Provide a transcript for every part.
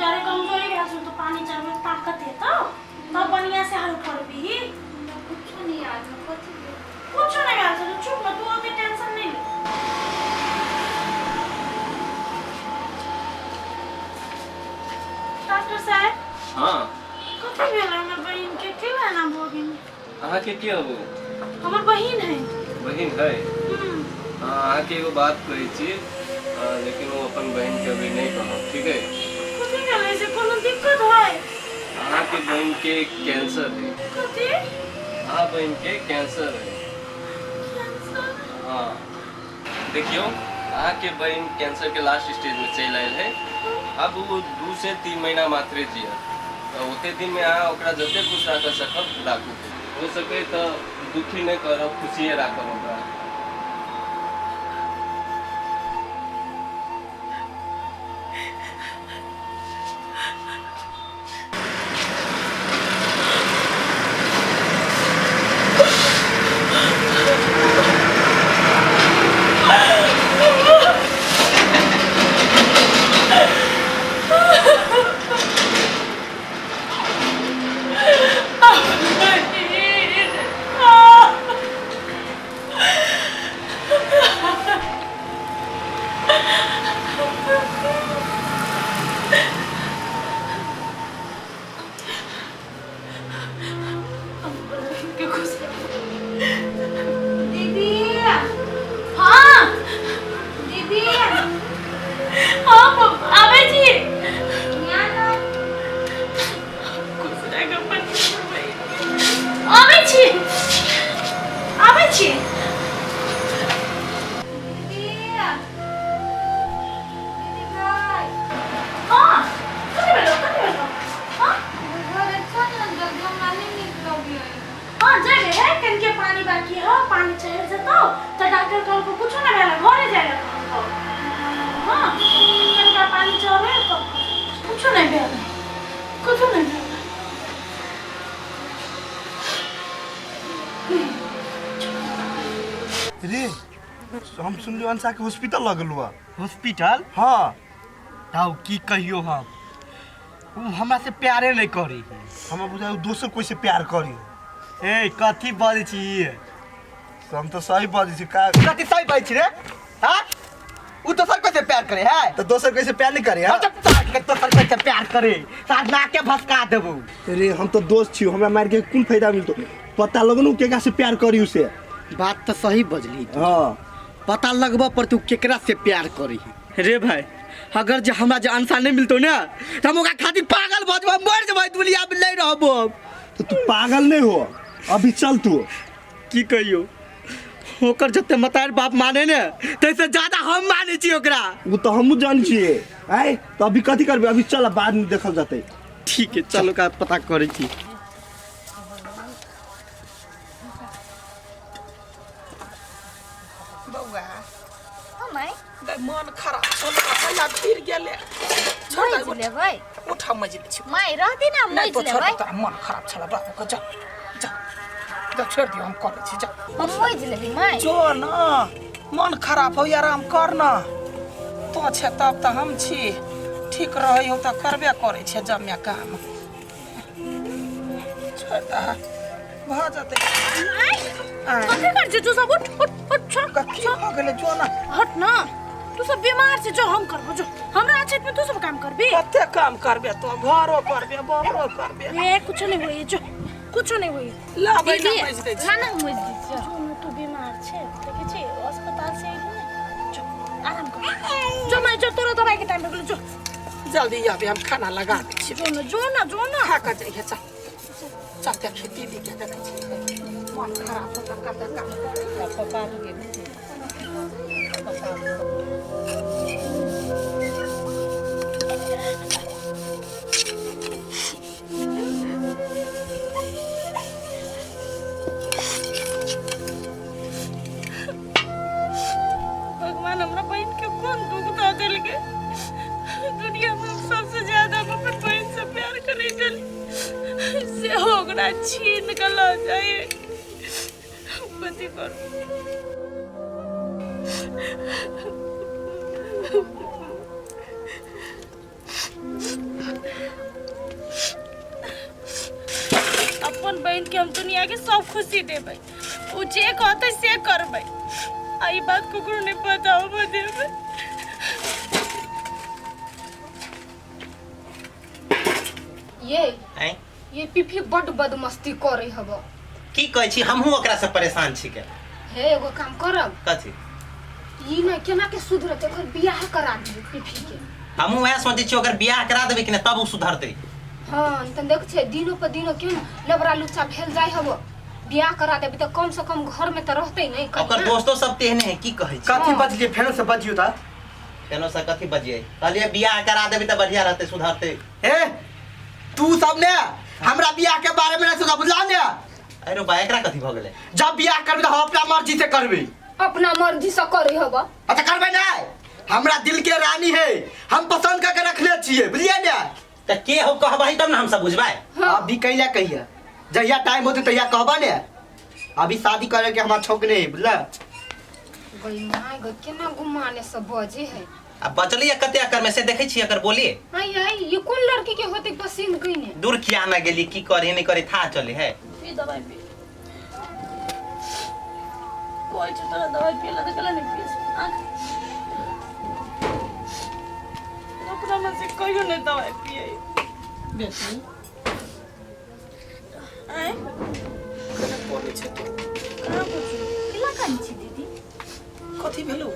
दुआरे कमजोरी भेल छौ तो पानी चढ़बै ताकत हेतौ तब बढ़िया से हल करबिही। हमरा कुछो नहीं याद है, कथी भेल? कुछो नहीं भेल छौ, तू चुप न, तू ओते टेंशन नहीं ले। डॉक्टर साहब। हाँ। कथी भेल हमर बहिन के? केना एना भऽ गेल? अहाँके के हबो? हमर बहिन है। बहिन है? हाँ, अहाँके एगो बात कहै छी, लेकिन ओ अपन बहिन के अभी नहीं कहब, ठीक है? कथी भेलै से? कोनो दिक्कत है? अहाँके बहिन के कैंसर है। कथी? अहाँ बहिन के कैंसर है। कैंसर? हाँ, देखियो अहाँके बहिन कैंसर के लास्ट स्टेज में चलि आयल है। अब वो 2 से 3 महीना मात्रे जियत, तऽ ओते दिन में अहाँ ओकरा जते खुश राख सकब राखू। हो सके तऽ दुखी नहि करब, खुशिये राखब ओकरा। दीदी। हाँ। दीदी। हाँ, आबै छी। यहाँ ना। खुश रह के अपन आबै छी, आबै छी। दीदी, दीदी भाई। हाँ, कथी भेलो? कथी भेलो? हाँ। घर अच्छा ना, जल्दी, हमरा नहीं नीक लगे। हाँ, जेबे है, कनके पानी बाकी है, पानी चढ़ जतो तो डॉक्टर कहलको कुछो ना भेल, घरे जाय ला कहलको। हाँ, कनका पानी चढ़े तो कुछो नहीं भेल, कुछो नहीं भेल। रे, हम सुनलियो अंशा के हॉस्पिटल लग गेलु। हॉस्पिटल? हाँ। ताऊ की कहियो, हम उ हमरा से प्यारे नहीं करी। हमरा बुझाय उ दोसर कोई से प्यार करी। ए, कथी बजै छी? हम तो सही बजै छी का? कथी सही बजै छी रे? हाँ, उ दोसर कोई से प्यार करे है? तो दोसर कोई से प्यार नहीं करे? हाँ, के दोसर कोई से प्यार करे साथ नाके भसका देबू। रे, हम तो दोस्त छी, हमरा मार के कोन फायदा मिलतो? पता लगन उ केकरा से प्यार करी उसे। बात तो सही बजली। हाँ। पता लगबा पर तू केकरा से प्यार करी रे भाई। अगर जे हमरा जे अंसा नहीं मिलतो ना तो हम ओकरा खातिर पागल भऽ जेबै, मर जेबै, दुनिया में नहीं रहबो हम। तो तू पागल नहीं हो, अभी चल तू। की कहियो, ओकर जते मतार बाप माने ने तैसे ज्यादा हम माने छी ओकरा। वो तो हमहूँ जान छियै। आय तो अभी कथी करबे? अभी चल, बाद में देखल जतै। ठीक है, चल ओकरा पता करै छी। बौआ। हाँ माई। गै, मन खराब छौ ने, कहिया फिर गेले। छोड़ मजि दे। लेबै। उठ, मजि लै छी। माई, रहती ना। नहि मजि तो छोड़। लेबै। तोरा मन खराब छल बाबू के। जा जा जा, छोड़ दियो, हम करै छी, जा। हम मजि लेबै माई। जो न, मन खराब हो, आराम कर न। तो छे तब तऽ हम छी, ठीक रहै हो तऽ करबे करै छै जम्मे काम। छोड़ दह, भऽ जेतै। माई। आँय। कथी कर छी तू सब? उठ उठ उठ, छोड़। कथी भऽ गेलै? जो न। हट ना, तू सब बीमार छै, जो हम करबो, जो। हमरा अछैत में तू सब काम करबी? कते काम करबे तो? घरो करबे, बाहरो करबे। ए, कुछो नहीं होई, जो, कुछो नहीं होई। लाबै ना। दीदी। मजि दै छी। ना ना, मजि दै छियै। जो न, तू बीमार छै, देखै छी, अस्पताल से अइली ने, जो आराम कर। जो माई, जो, तोरा दवाई के टाइम भऽ गेलो, जो। जल्दी आबे, हम खाना लगा दै छी। जो न, जो न, जो न। खा कऽ जइहे। चल चल, देखी दीदी के, देखै छी मन खराब होता, कते काम करै। भगवान हमरा बहिन के कोन दुख दऽ देलकै? दुनिया में हम सबसे ज्यादा हम अपन बहिन से प्यार करै छली, से ओकरा छीन के लऽ जाइ। कथी करू? दुनिया के सब खुशी देबै। उ जे कहतै से करबै। आ ई बात ककरो नहीं पता होबे देबै। ये आँय ये पीपी बड बदमस्ती करे हब। की कहै छी, हमहूँ ओकरा से परेशान छी के। हे एगो काम करब, कथी? ई ना केना के सुधरत, एकर बियाह करा दियो पीपी के। हमहूँ वएह सोचै छी, ओकर बियाह करा देबै कि नहि तब ओ सुधरतै। हाँ त देख छे दिनो पर दिनो केन लबरा लुच्चा भेल जाय हब। बियाह करा देबै त कम से कम घर में त रहतै नहीं। ओकर दोस्तो सब तेहने है, की कहै छी? कथी बजलिए फेरो से बजियो त? फेनो से कथी बजिए? कहलिए बियाह करा देबै त बढ़िया रहतै, सुधरतै। ए तू सब ने हमरा बियाह के बारे में नहीं सोचा, बुझला ने? अरे बा एकरा कथी भ गेलै? जब बियाह करबी त हम अपना मर्जी से करबी। अपना मर्जी से करे हब। अच्छा करबै नहीं, हमरा दिल के रानी है, हम पसंद करके रखले छिए, बुझलिए ने? त के हो कहबही तब ने हम सब बुझबै। हाँ। अभी कैला कहिया, जहिया टाइम होते तहिया कहबा ने। अभी शादी करे के हमार शौक नहीं, बुझला? गई my गई केना गुमाने सब बजे है। आ बचली कते एकर में से देखै छी एकर बोली। आई आई ये कौन लड़की के होते पसंद कइने? दूर किया ना गेली, की करी नहीं करी था चली है। पी दवाई पी। कोई जो तोरा दवाई पियला त कला नहीं पी। आँख अपना मन से कहियो नहीं दवाई पिए। बेटी आय कने कोने छै तू? कहाँ पूछू? केला कान छी दीदी? कथी भेलौ?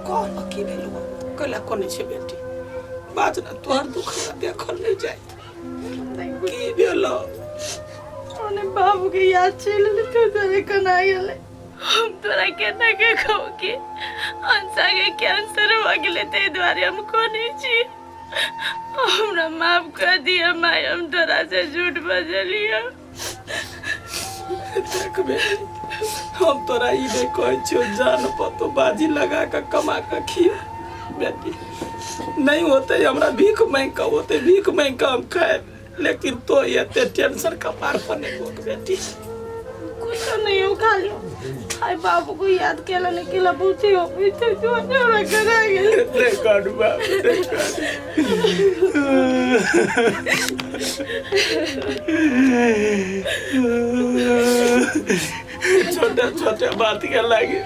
कह न की भेलौ? कैला कोने छै बेटी? बाज न, तोहर दुख हमरा देखल नहीं जाइत। की भेलौ? ओने बाबू के याद चलि एलै तो तोरे कना गेलै। हम तोरा केना के कहू कि अंशा के कैंसर भऽ गेलै, ताहि दुआरे हम कोने छी। हमरा माफ कर दिया माय, हम तोरा से झूठ बजलियो। देख बेटी, हम तोरा ई नहीं कहै छियौ जान पतो बाजी लगा के कमा के खिया। बेटी नहीं होते हमरा भीख मांगि के होते, भीख मांगि के हम खाएब, लेकिन तो एते टेंशन कपार पर नहीं होक बेटी। कुछ नहीं हो, खाली हाय बाबू को याद केला नहीं केला पूछी हो पीछे जो हमरा करा गेल। नहीं काटू बाबू, नहीं काटू। छोटे छोटे बात के लागे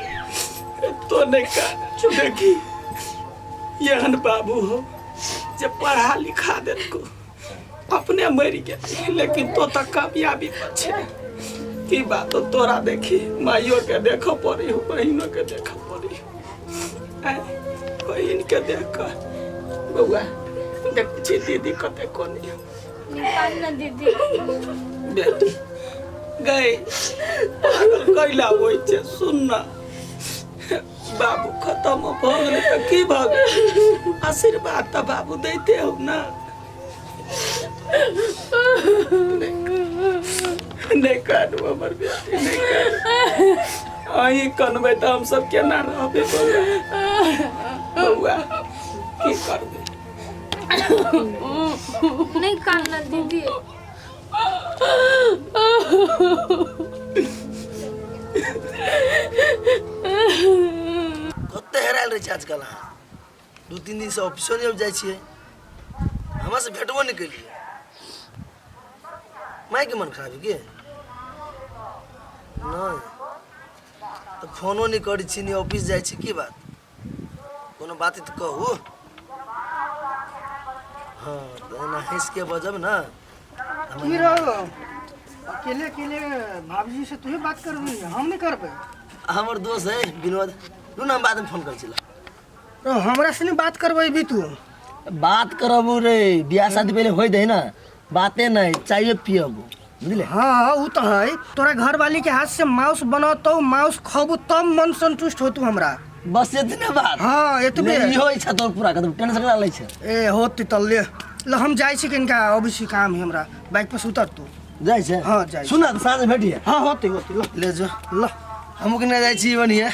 तो नहीं का देखी एहन बाबू हो जे पढ़ा लिखा देलको, अपने मरि गेल, लेकिन तो तक कामयाबी पर छे। की बात तोरा देखी माइयो के देख पड़ी हो, बहिनो के देख पड़ी हो, बहिन के देख कर बउआ देख छी दीदी कते कोनी हो। निकाल ना दीदी। बेटी गई पागल कैला होइ छै, सुन ना बाबू खत्म भ गेलै त की भ गेलै? आशीर्वाद त बाबू दैते हो ना। नहीं कानू हमर बेटी, नहीं कानू। अहीं कनबै त हम सब केना रहबै बउआ? बउआ की करबै? नहीं कानना दीदी। कते हेरायल रहै छै आजकल अहाँ? 2-3 दिन से ऑफिसो नहीं जाइ छियै, हमरा से भेटबो नहीं केलियै। माय के मन खराब है के? नहीं तो फोनो नहीं करै छी, नहीं ऑफिस जाइ छी, की बात? कोनो बात तऽ कहू। हाँ तऽ एना हँसि के बजब ना। की रहो अकेले अकेले भाभी से तू ही बात करबी, हम नहीं करबे? हमर दोस्त है विनोद, लू ना हम बाद में फोन करै छी। तो हमरा से नहीं बात करबै भी तू? बात करब रे, बियाह शादी पहले होय दे ना, बाते नहीं चाहिए पियब, बुझले? हाँ वो तो है, तोरा घर वाली के हाथ से मांस बनतो, मांस खबू तब मन संतुष्ट होतू हमरा। बस इतने बात? हाँ एतबे। इहो इच्छा तोर पूरा कर, टेंशन ना लै छै। ए होती त ले ल, हम जाइ छी किनका अबै काम है हमरा, बाइक पर उतर तू। जाइ छै? हाँ जाइ। सुन साँझ भेटिए। हाँ होती होती ल ले जो ल। हमहूँ के नहि जाइ छी बढ़िया।